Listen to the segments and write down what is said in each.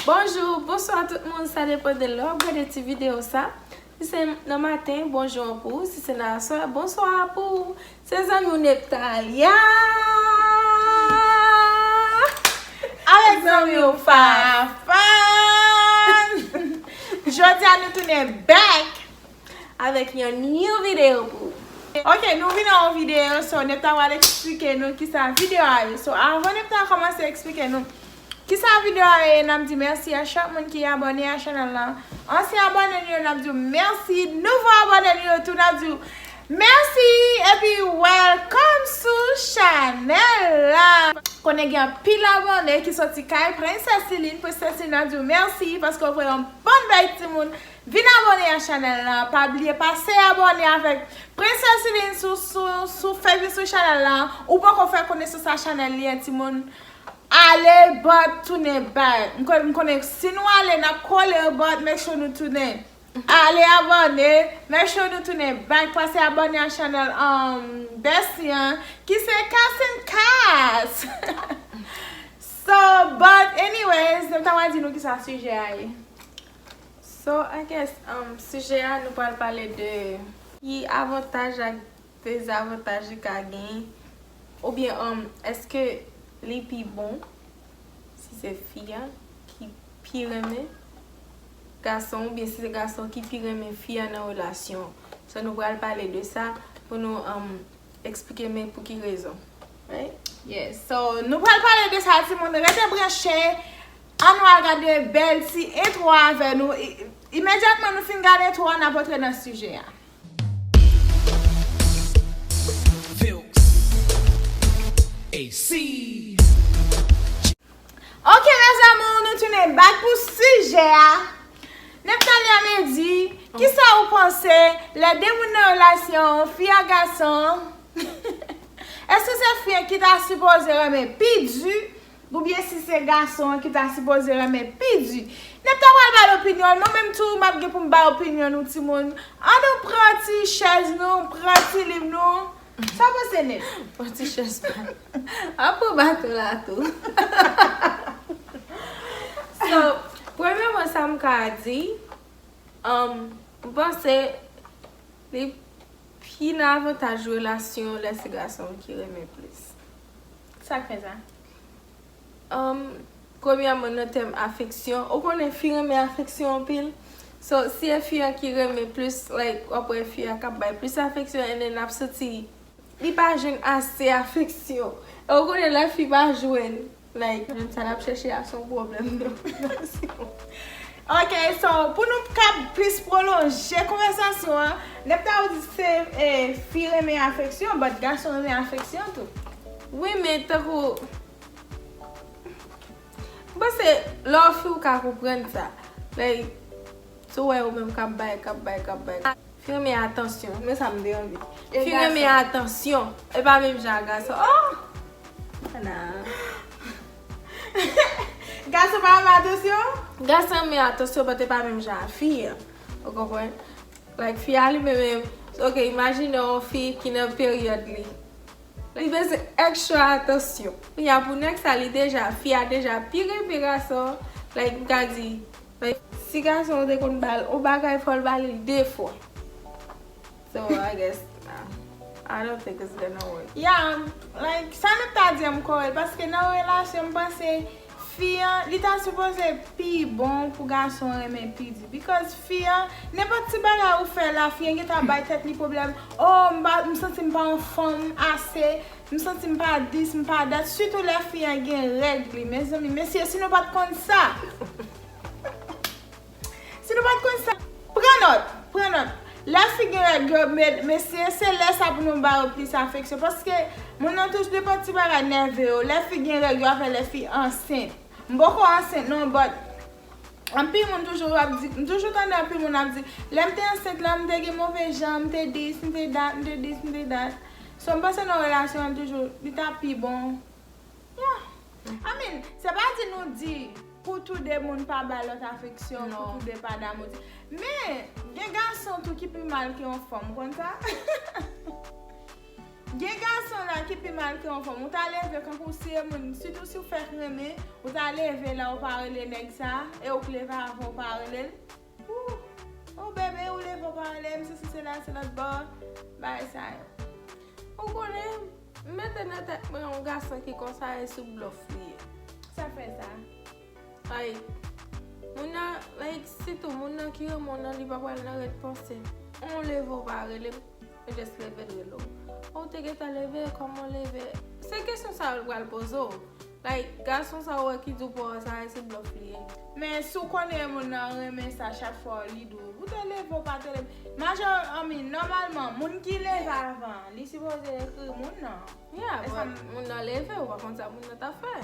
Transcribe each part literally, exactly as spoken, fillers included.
Bonjou, bonswa tout moun, sa depann de lè w ap gade ti videyo sa. Si se nan maten, bonjou an pou ou. Si se nan aswè, bonswa pou ou. Se zanmi w Neptalia avèk zanmi w Fafan. Jodi a nou tounen back avèk yon new videyo pou ou. Ok, nou vin nan yon videyo, so Nepta pral eksplike nou kisa videyo a ye. So, avan Nepta kòmanse eksplike nou kisa videyo a ye, n ap di mèsi a chak moun ki abòne a chanèl la. Ansyen abòne nou yo, n ap di w mèsi. Nouvo abòne nou yo tou, n ap di w mèsi. Epi, welcome sou chanèl la. Konnen gen anpil abòne ki soti kay Prensès Liline. Prensès Liline, n ap di w mèsi paske w voye yon bann bèl timoun vin abòne a chanèl la. Pa bliye pase abòne avèk Prensès Liline sou, sou, sou Facebook, sou chanèl la. Ou poko fè konesans a chanèl li an, timoun. Ale, but tounen back. M konnen, m konnen si nou ale, n ap kole, but make sure nou tounen. Ale abòne, make sure nou tounen back, pase abòne a chanèl, um, Bestie an, ki se Kas and Kas. So, but anyways, nou ta pral di nou kisa sijè a ye. So, I guess, um, sijè a, nou pral pale de ki avantaj ak dezavantaj li ka genyen, oubyen, um, èske li pi bon si se fi a ki pi renmen gason, oubyen si se gason ki pi renmen fi a nan relasyon an. So, nou pral pale de sa pou nou, um, eksplike men pou ki rezon. Right? Yes. So, nou pral pale de sa, timoun. Rete branche. Ann nou al gade bèl ti entwo a avè nou. I-, imedyatman nou fin gade entwo a, n ap antre nan sijè a. Vilks. A C. Ok, mes amours, nou tounen back pou sijè a. Neptalia, me di, kisa ou panse lè de moun nan relasyon, fi a gason? Èske se fi an ki ta sipoze renmen pi di, oubyen si se gason an ki ta sipoze renmen pi di? Nepta pral bay opinyon l, mwen menm tou, m ap gen pou m bay opinyon nou, timoun. Ann nou pran ti chèz nou, pran ti liv nou. Sa w panse, Nep? Pran ti chèz pa. Ap pran baton la tou. So, premyèman, sa m ka di, um, m panse li pi nan avantaj relasyon lè se gason ki renmen plis. Sa k fè sa? Um, premyèman, nan tèm afeksyon, ou konnen fi renmen afeksyon anpil. So, si e fi an ki renmen plis, like, w ap wè fi a k ap bay plis afeksyon, and then l ap santi li pa jwenn ase afeksyon. E ou konnen lè fi pa jwenn, like, jwenn sa l ap chèche a, se yon pwoblèm, non. Ok, so, pou nou ka plis pwolonje konvèsasyon an, Nepta ou di se, eh, fi renmen afeksyon, but gason renmen afeksyon tou. Wi, men tankou, m panse lè w fi ou ka konprann sa. Like, si w wè ou menm k ap bay, k ap bay, k ap bay. Fi renmen atansyon. Men sa m te anvi. Fi renmen atansyon. E pa menm jan ak gason. Oh! Ana. Gason pa renmen atansyon? Gason renmen atansyon, but e pa menm jan ak fi an. Ou konprann? Like, fi a li menm, menm. Ok, imajine yon fi ki nan peryòd li. Li bezwen extra atansyon. Kounye a pou nèg sa, li deja, fi a deja pi renmen gason. Like, m ka di, like, si gason an te konn ba l yon bagay, fò l ba li l de fwa. So, I guess, nah, I don't think it's gonna work. Yeah, like, sa nou ta di an m kòrèk, paske nan relasyon, m panse fi an, li ta sipoze pi bon pou gason renmen pi di. Because fi an, nenpòt ti bagay ou fè la, fi an gentan bay tèt li pwoblèm. Oh, m pa, m santi m pa yon fanm ase, m santi m pa dis, m pa dat. Sitou lè fi an gen règ li, mezanmi. Mesye, si nou pa t konn sa. Si nou pa t konn sa, pran nòt, pran nòt. Lè fi gen règ yo, me-, mesye, se lè sa pou nou ba yo plis afeksyon. Paske moun nan toujou, nenpòt ti bagay nève yo. Lè fi gen règ yo, afè lè fi ansent. M poko ansent non, but anpil moun toujou ap di, m toujou tande anpil moun ap di, lè m te ansent la, m te gen move jan, m te dis, m te dat, m te dis, m te dat. So, m panse nan relasyon an toujou, li ta pi bon. Yeah. I mean, se pa di nou di pou tou de moun pa bay lòt afeksyon, pou tou de pa damou. Men, gen gason tou ki pi mal ke yon fanm, ou konn sa? Gen gason la ki pi mal ke yon fanm. Ou ta leve kankou si e moun, sitou si w fèk renmen, ou ta leve la ou pa rele nèg sa, e ou k leve avan ou pa rele l. Ou, ou bebe, ou leve ou pa rele m, sesi sela, se lòt bò, bagay sa yo. Ou konnen, m mete nan tèt mwen yon gason ki konsa e sou blòf li ye. Sa fè sa? Like, moun nan, like, sitou moun nan ki renmen w nan, li pa pral nan ret panse. Ou leve ou pa rele m, ou just leve l rele w. Ou te gentan leve, kòman w leve? Se kesyon sa yo l pral poze w. Like, gason sa ou wè ki di w pa wè sa, se blòf li ye. Men si w konnen moun nan renmen sa, chak fwa li di w, ou te leve ou pa te leve. Majò, I mean, nòmalman, moun ki leve avan, li sipoze ekri moun nan. Yeah, but moun nan leve, ou pa konn sa moun nan ta fè.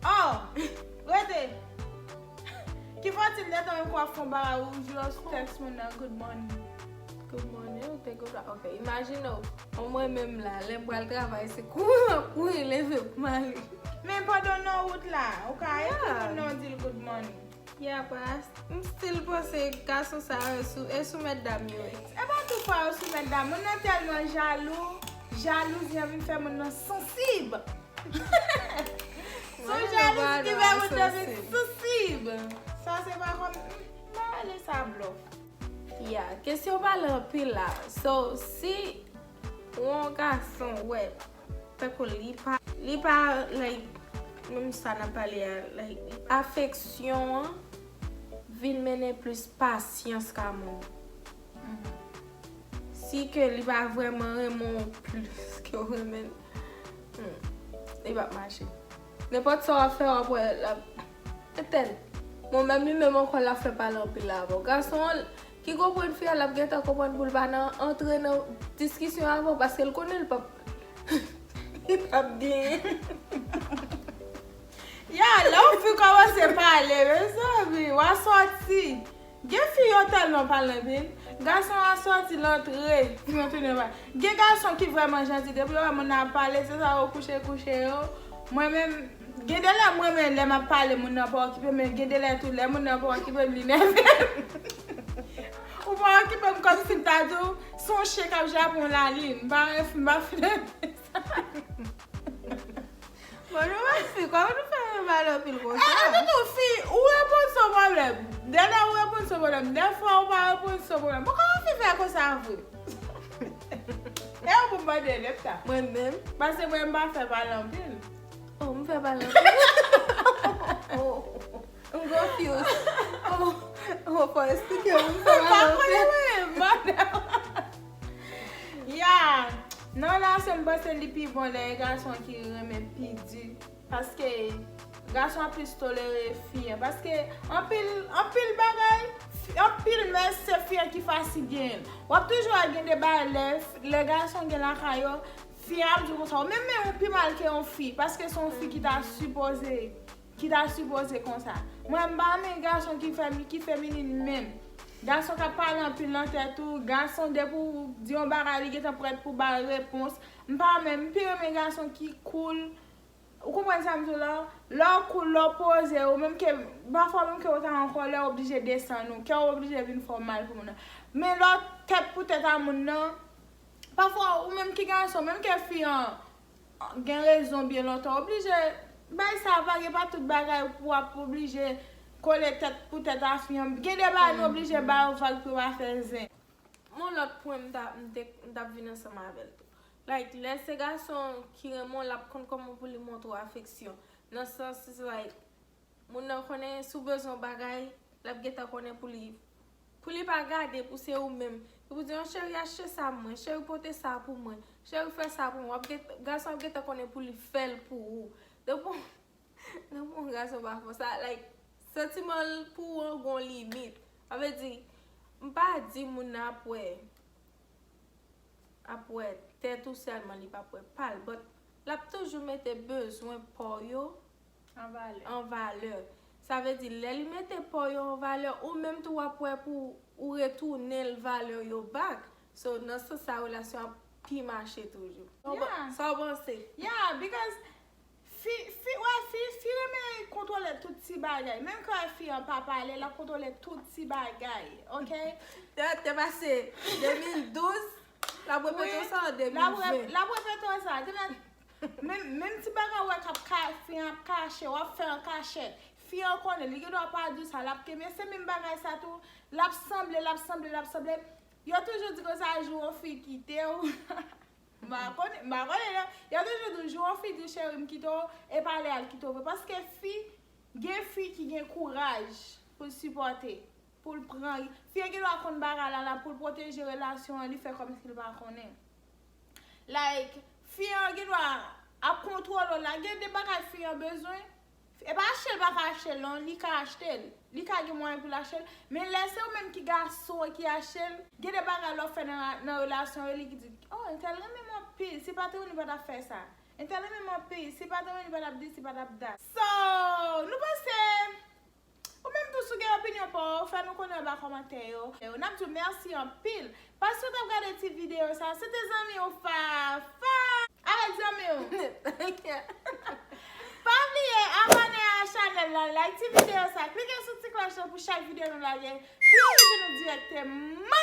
Oh! Rete! Ki fòtil de tan menm kwa fon bagay ou jwe sou tèks moun nan good morning. Good morning, ou te good. Ok, imajine w. Bon, mwen menm la, lè m pral travay, se kouri m ap kouri leve pou m ale. Men pandan w nan wout la, ou ka ekri moun nan di l good morning. Yeah, but I s- m still panse gason sa yo sou, e sou mètdam yo ye. E pa tout fwa yo sou mètdam. Moun nan tèlman jalou, jalouzi an vin fè moun nan sansib. Se jalouzi ki fè moun nan vin sansib. Sa se pa kòm, m pa rele sa blòf. Yeah, kesyon pale anpil la. So, si yon gason wè, tankou li pa, li pa, like, menm sa n ap pale a, like, afeksyon an vin mennen plis pasyans ka moun. Si ke li pa vrèman renmen w plis ke w renmen l, hmm, li p ap mache. Nenpòt sa w ap fè, w ap wè l ap etèn. Bon, menm li menm ankò, l ap fè pale anpil avè w. Gason an, ki konprann fi a, l ap gentan konprann pou l pa nan antre nan diskisyon avè w, paske l konnen l p ap, li p ap genyen. Ya, lè w fin kòmanse pale, mezanmi, w a sòti. Gen fi yo tèlman pale anpil. Gason a sòti, l antre, fi yo tounen pale. Gen gason ki vrèman janti, depi yo wè moun nan ap pale, se sa yo kouche, kouche yo. Mwen menm, gen de lè mwen menm, lè m ap pale, moun nan pa okipe m, men gen de lè tou, lè moun nan pa okipe m, li nève m. Ou pa okipe m kòmsi m ta di w, se yon chen k ap jape yon lalin. M pa, m pa fin renmen sa. Bon, nou wè fi, kòman nou fè renmen pale anpil konsa? E, e, nou fi, ou reponn san pwoblèm. Dèlè ou reponn san pwoblèm. Dèfwa ou pa reponn san pwoblèm. Bon, kòman fi fè konsa vre? E ou pou m mande, Nepta. Mwen menm? Paske mwen, m pa fè pale anpil. Oh, m fè pale anpil. Oh, m confuse. Oh, oh, fò esplike m, m fè pale anpil. M pa konnen mwen, mande. Ya, nan relasyon, m panse li pi bon lè e gason ki renmen pi di. Paske gason an plis tolere fi an. Paske anpil, anpil bagay, fi- anpil mès, se fi an ki fasil genyen l. W ap toujou wè gen de bagay lè, lè gason gen lakay yo, fi an ap di w konsa, ou menm men ou pi mal ke yon fi. Paske se yon fi ki ta sipoze, ki ta sipoze konsa. Mwen, m pa renmen gason ki fè, ki feminin menm. Gason k ap pale anpil nan tèt ou, gason depi w di yon bagay, li gentan prèt pou bay repons. M pa renmen, m pi renmen gason ki cool. Ou konprann sa m di w la? Lè w cool, lè w poze, ou menm ke, pafwa menm ke w ta an kòlè, w oblije desann ou, kè w oblije vin fè w mal pou moun nan. Men lè w tèt pou tèt a moun nan, pafwa ou menm ki gason, menm ke fi an gen rezon byen lontan, w oblije bay sa vag, e pa tout bagay pou w ap oblije kole tèt pou tèt a fi an. Gen de bagay nou oblije ba yo vag pou yo pa fè zen. Yon lòt pwen m ta, m te, m t ap vin ansanm avè l tou. Like, lè se gason ki renmen w, l ap konn kòman pou li montre w afeksyon. Nan sans, it's like, moun nan konnen si w bezwen yon bagay, l ap gentan konnen pou li, pou li pa gade, pou se ou menm. Li pou di, "Non, cheri, achte sa pou mwen, cheri, pote sa pou mwen, cheri, fè sa pou mwen." W ap gen, gason ap gentan konnen pou li fè l pou ou. Depi w, depi yon gason pa fè w sa, like, santiman l pou ou an gon limit. Sa vle di, m pa di moun nan ap wè, ap wè tèt ou sèlman, li p ap wè pa l, but l ap toujou mete bezwen pa w yo an valè. An valè. Sa vle di, lè li mete pa w yo an valè, ou menm tou w ap wè pou ou retounen l valè yo back. So, nan sans sa, relasyon an pi mache toujou. Sa w pa- Yeah. Sa w panse? Yeah, because fi, fi, wè, fi, fi renmen kontwole tout ti bagay. Menm ke fi an pa pale, l ap kontwole tout ti bagay, ok? Te, te pase de mil douz, L ap repete w sa an L ap re- de mil ven. l ap repete w sa. Te mèt menm, menm ti bagay ou wè k ap ka, fi an ap kache, w ap fè an kachèt. Fi an konnen, li gen dwa pa di w sa, l ap kenbe se menm bagay sa tou. L ap sanble, l ap sanble, l ap sanble. Yo toujou di konsa jou yon fi kite w. M pa konnen, m pa konnen non. Yo toujou di w jou yon fi di w cheri m kite w, e pa lè al kite w vre. Paske fi, gen fi ki gen kouraj pou l sipòte, pou l pran. Fi an gen dwa konn bagay la la pou l pwoteje relasyon an, li fè kòmsi l pa konnen. Like, fi an gen dwa ap kontwole w la. Gen de bagay fi an bezwen. E pa achte l pa ka achte l non, li ka achte l. Li ka gen mwayen pou l achte l. Men lè se ou menm ki gason ki achte l, gen de bagay lè w fè nan, nan relasyon yo, li ki di, oh, entèl renmen m anpil, si pa te ou, li pa t ap fè sa. Entèl renmen m anpil, si pa te ou, li pa t ap di, si pa t ap dat. So, nou panse, ou menm tou si w gen opinyon pa w, fè nou konnen anba kòmantè yo. N ap di w mèsi anpil. Paske w t ap gade ti videyo sa, se te zanmi w Fafa avèk zanmi w. Pa bliye abòne a chanèl la, like ti videyo sa, klike sou ti klòch lan pou chak videyo nou lage, pou yo rive nou dirèkteman.